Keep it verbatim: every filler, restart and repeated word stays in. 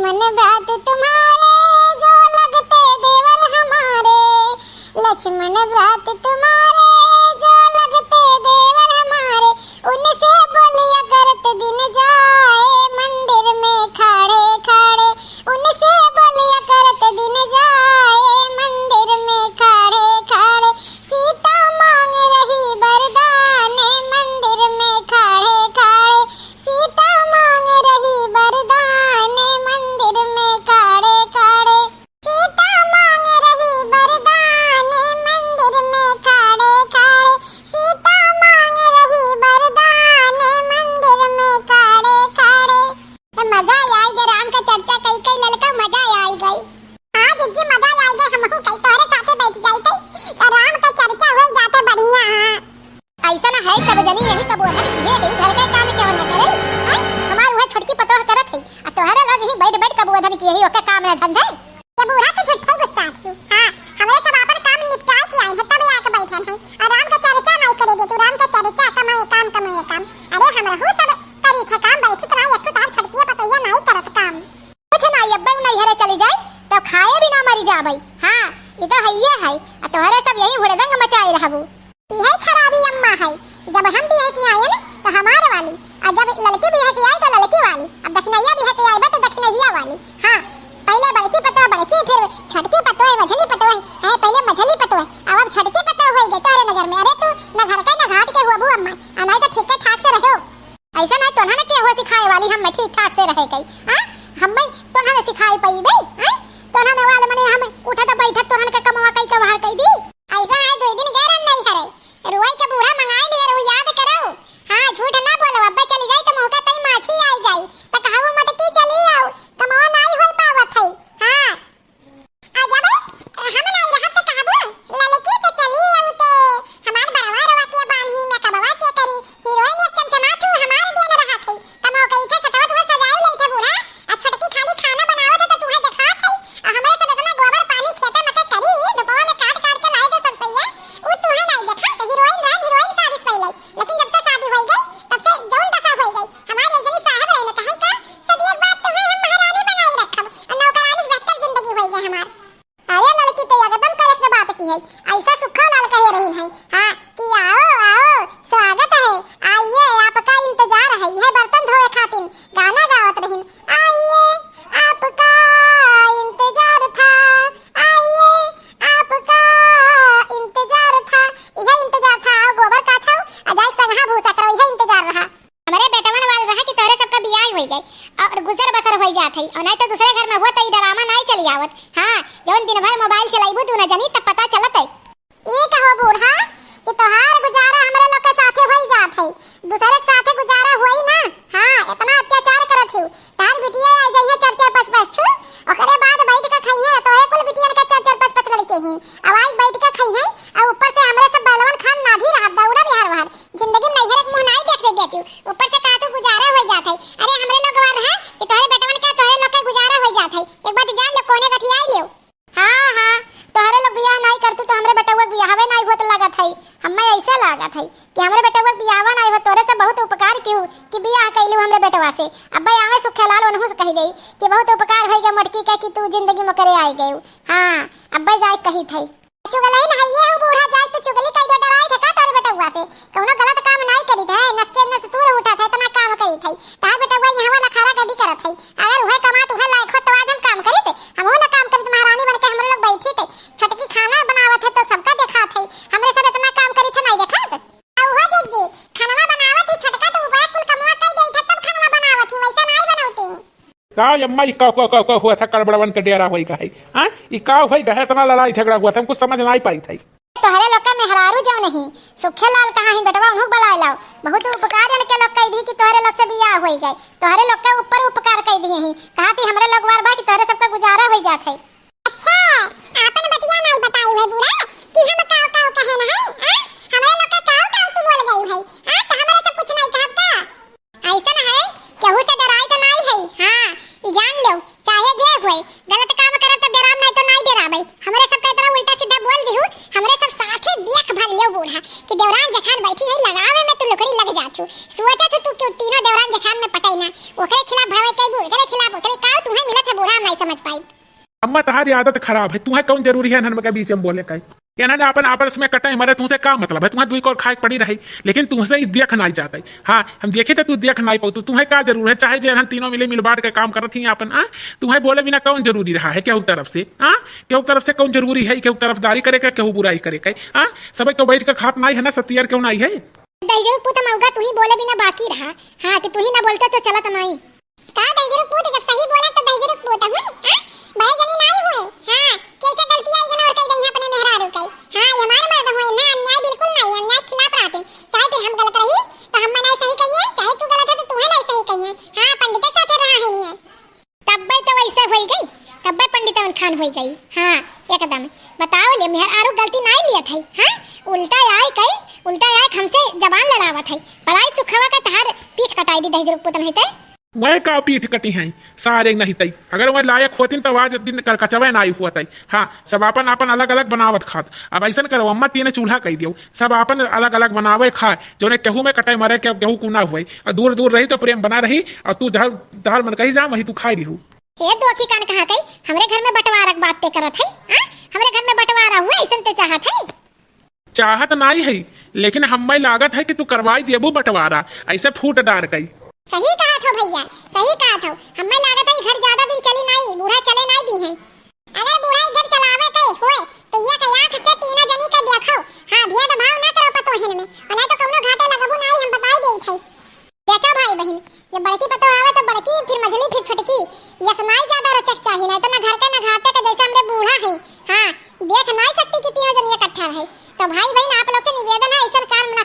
लक्ष्मण व्रत तुम्हारे जो लगते देवर हमारे, लक्ष्मण व्रत तुम्हारे जो लगते देवर हमारे, उनसे बोलिया करत दिन जाए मंदिर में खड़े खड़े, उनसे बोलिया करत दिन जाए मंदिर में खड़े खड़े, सीता मांग रही वरदान मंदिर में खड़े खड़े, सीता मांग रही वरदान मंदिर में खड़े खड़े, सीता मांग रही वरदान मंदिर में खड़े खड़े, सीता मांग रही वरदान मंदिर में खड़े खड़े। ए, मजा आई गए, राम का चर्चा कई कई ललका, मजा आई गए। हाँ जिज्जी, मजा आई गए, हमहू कई तोहरे साथे बैठ जाई थे, तो राम का चर्चा हो जाते बढ़िया। हाँ। ऐसा ना है, सब जनी यही कबो है, ये दिन घर का काम क्यों ना करे? हैं? हमार वह छोटकी पतोह करत है, आ तोहरे लोग ही बैठ बैठ कबो धन की यही ओके काम ना धंधे। ये बूढ़ा तो झूठे गुस्सा क्यों? हाँ, हमरे सब आपन काम निपटाए के आइन है, तब आके बैठन है। और राम के चर्चा नहीं करे दे तू, राम के चर्चा, कमाए काम, कमाए काम। अरे हमरहू सब करी थे काम, बैठी तो ना, एक तो तार छोटकी पतोहिया नहीं करत काम। कुछ ना, अब्बे नैहरे चली जाए, तो खाए बिना मरी जाबे। हाँ, ये तो है, ये है। आ तोहरे सब यही हुड़दंग मचाए रहबू। इहे खराबी अम्मा है, जब हम बियाह के आए न, तो हमार वाली, और जब ललकी बियाह के आई, तो ललकी वाली, अब दखिनैया बियाह के आई बा, तो दखिनैया वाली। हाँ, पहले बड़की पतोह बड़की, फिर छोटकी पतोह, मझली पतोह, है, पहले मझली पतोह, अब, अब छोटकी पतोह हो गई तोहरे नजर में। अरे तू न घर के न घाट के हुआ बू अम्मा, आ नहीं तो ठीक ठाक से रहो। ऐसा नहीं तोहन के हो सिखाए वाली, हम ठीक ठाक से रहे कई, हाँ? हम तोहन सिखाए पई बे, हाँ? तोहन वाले मने हम उठत बैठत तोहन के कमवा कई के बाहर कई दी। ऐसा है, दुई दिन गए रहन नैहरे, रुई के बूढ़ा मंगाए लिए रहू, याद करो। हाँ, झूठ ना बोलो, अब्बे चली जाई तो मुँह के तई माछी आई जाई, तो कहबू मटकी चली आओ, कमवा नाई होई पावत है। हाँ। आ जब हम नाई रहब तो कहबू, ललकी के चली आओ ते, हमार बड़वा रवा के बान्ही, मेकअपवा के करी, हीरोइन एक चमचमात हूँ, हमार देन रहत है। कमो कई थे सटवत हुआ सजाए लई थे बूढ़ा, आ छोटकी खाली खाना बनावत है तो तुहे देखात है। आ हमरे सब इतना गोबर पानी खेते में के करी, धुपवा में काट काट के लाए थे सब सैया, उ तुहे नाई देखात। हीरोइन रहन, हीरोइन शादी से पहले, लेकिन जब से शादी होई गई, तब से जौन दशा होई गई। हमार एक जनी साहब रहे न कहे का, सब एक बात तो है, हम महारानी बनाए रखब, और नौकरानी से बेहतर जिंदगी होई गई हमार। अरे लड़की तो एकदम correct बात की है, ऐसा सुखा लाल कहे रही है, हाँ, कि आओ, आओ, स्वागत है, आइए, आपका इंतजार है, यह बर्तन धोए खातिर गाना गावत रही, आइए, आपका इंतजार था, आइए, आपका इंतजार था, यह इंतजार था, आओ गोबर काछाओ, आ जाए संघा भूसा करो, यह इंतजार रहा। हमरे बेटवन वाल रहा कि तोहरे सबका बियाह होई गए और गुजर बसर होई जात है, और नहीं तो दूसरे घर में हुआ तो ई drama नहीं चली आवत। हाँ, जौन दिन भर mobile चलाइबू तू न जनी तब पता चलत है। ई कहो बूढ़ा कि तोहार गुजारा हमरे लोग के साथे होई जात है, दूसरे के साथे गुजारा होई ना। हाँ, इतना अत्याचार करत हिउ, तार बिटिया आ जाइए चार चार पाँच पाँच ठो, ओकरे बाद बैठ के खइहे, तोहे कुल बिटियन के चार चार पाँच पाँच लड़के ही, अब आई बैठ के खइहे, और ऊपर से हमरे सब बैलवन खान नाधी रहत दौड़ा बिहार बाहर। जिंदगी में नैहर के मुंह नाई देख दे देती हूँ। ऊपर से कहा तू गुजारा हो जात है। अरे हमरे लोग गवार रहा कि तोहरे बेटवन के तोहरे लोग के गुजारा हो जात है। एक बात जान लो, कोने गठियाई लियो। हाँ, हाँ, तोहरे लोग बियाह नाई करतू तो हमरे बेटवा के बियाहवे नाई होत लागत है। हमें ऐसे लागत है कि हमरे बेटवा के बियाहवा नाई होत, तोहरे से बहुत उपकार किहू कि बियाह कैलू हमरे बेटवा से। अब्बे आवे सुखेलाल ओनहू से कह दे कि बहुत उपकार होई गए मोटकी के कि तू जिंदगी में करे आई गयू। हाँ, अब्बे जाए कही थे। चुगलई न हइये हउ बूढ़ा, जाए तू चुगली कइ दे, डराई थे का तोरे बेटउआ से? कउनो गलत काम नाई करी थे, नस से नस तूर उठा थे, इतना काम करी थे। तार बेटउआ इहवा लखारा गर्दी करत है। अगर उहे कमात, उहे लायक होत, तो आज हम काम करी थे। हमहू न काम करी थे, महारानी बन के हमरे लोग बैठी थे। छोटकी खाना बनावत है, तो सबका देखात है। हमरे सब इतना काम करी थे, नाई देखात? आ उहो दीदी, खानवा बनावत ही, छोटका तो ऊपर कुल कमवा कइ देई थे, तब खानवा बनावत ही, वैसे नाई बनौती। का अम्मा, ई का, का, का, का हुआ था? कड़बड़वन के डेरा होई का है? हाँ? ई का होई का है? इतना लड़ाई झगड़ा हुआ था, हमको समझ नाई पाई था। तोहरे लोग के मेहरारू जो नहीं, सुखे लाल कहाँ ही बेटवा, उन्हों बुलाए लाओ। बहुत उपकार इनके लोग कह दी कि तोहरे लोग से बियाह होई गए, तोहरे लोग के ऊपर उपकार कह दिए ही। कहा थी हमरे लोग वार बा कि तोहरे सबका गुजारा होई जात है। अच्छा, आपन बतिया नाई बताई हुए बूढ़ा कि हम काव काव कहे न है, हाँ? हमरे लोग के काव काव तू बोल गई है, हाँ? तो हमरे से कुछ नाई कहब का? ऐसन है, केहू से डराई तो नाई है। हाँ, ई जान लो, चाहे जे होए, गलत काम करब तो डराब नाई तो नाई डराबै। हमरे सबके इतना उल्टा सीधा बोल दिहू, हमरे सब साथे देख भर लियो बूढ़ा कि देवरान जेठान बैठी है, लगावे में तू लुकड़ी लग जात हो। सोचत हो तू क्यों तीनों देवरान जेठान में पटै ना, ओकरे खिलाफ भड़वे कैबू, एकरे खिलाफ, ओकरे काव तुम्हें मिलत है अम्मा, तहारी आदत खराब है, तुहैं कौन जरूरी है इन्हन के बीच में बोले का? इन्हन आपन आपस में कटै मरै, तुहसे का मतलब है? तुहैं दुई कौर खाए के पड़ी रही, लेकिन तुहसे ही देख नाई जात है। हाँ, हम देखे तो तू देख नाई पाऊ, तो तुहैं का जरूर है? चाहे जे इन्हन तीनों मिले मिल बांट के काम करत ही आपन, हाँ? तुहैं बोले बिना कौन जरूरी रहा है केहू तरफ से? हाँ, केहू तरफ से कौन जरूरी है केहू तरफदारी करे का, केहू बुराई करे का? हाँ, सबे तो बैठ के खात नाई है ना, सतियार क्यों नाई है? दहिजरू पूत मौगा, तू ही बोले बिना बाकी रहा। हाँ, कि तू ही ना बोलते तो चलत नाई। का दहिजरू पूत, जब सही बोला तो दहिजरू पूत हुई, हाँ? बड़े जनी नाई हुए, हाँ? कैसे गलती आई जन और कही गई अपने मेहरारू कही, हाँ? ये हमारे मर्द हुए ना, अन्याय बिल्कुल नहीं, अन्याय के खिलाफ रहते, चाहे फिर हम गलत रही तो हम नाई सही कहिए, चाहे तू गलत है तो तू है नाई सही कहिए, हाँ? पंडित साथे रहा है नहीं है। तब्बे तो वैसे होई गई, तब्बे पंडितवन खान होई गई। हाँ, एकदम। बताओ ले, मेहरारू गलती नाई लियत है, हाँ? उल्टा आय कई, उल्टा आय हमसे जबान लड़ावत है। बड़ाई सुखवा का तहार पीठ कटाई दी दहिजरू पूत नहीं ते। वह का पीठ कटी है, सारे नहीं तई। अगर वह लायक होतिन तो आज दिन कर कचवे नाई हुआ तई। हाँ, सब आपन आपन अलग अलग बनावत खात। अब ऐसन करो अम्मा, तीन चूल्हा कई दियो, सब आपन अलग अलग बनावे खाए, जोने केहू में कटे मरे के केहू कू ना हुए, और दूर दूर रही तो प्रेम बना रही, और तू जहर, जहर मन कही जा वही तू खाई लिहू। ए दोखी कान कहाँ कही, हमरे घर में बंटवारा के बात ते करत है, हाँ? हमरे घर में बंटवारा हुए, ऐसन ते चाहत है? चाहत नाई है, लेकिन हम्मे लागत है कि तू करवाई देबू बंटवारा, ऐसे फूट डार कई। सही कहत हो भैया, सही कहत हो। हम्मे लागत है घर ज्यादा दिन चली नाई, बूढ़ा चले नाई दी है। अगर बूढ़ा इज्जत चलावे के होए, तो ये के आँख से तीनों जनी के देखो। हाँ, भेदभाव ना करो पतोहिन में, और नहीं तो कौनो घाटे लगबू नाई, हम बताई देत है। देखा भाई बहिन, जब बड़की पतोह आवे तो बड़की, फिर मझली, फिर छोटकी, ये समाई ज्यादा रचक चाही, नहीं तो ना घर के ना घाटे के, जैसे हमरे बूढ़ा है। हाँ, देख नाई सकती कि तीनों जनी इकट्ठा रहे। तो भाई बहिन, आप लोग से निवेदन है, ऐसन काम ना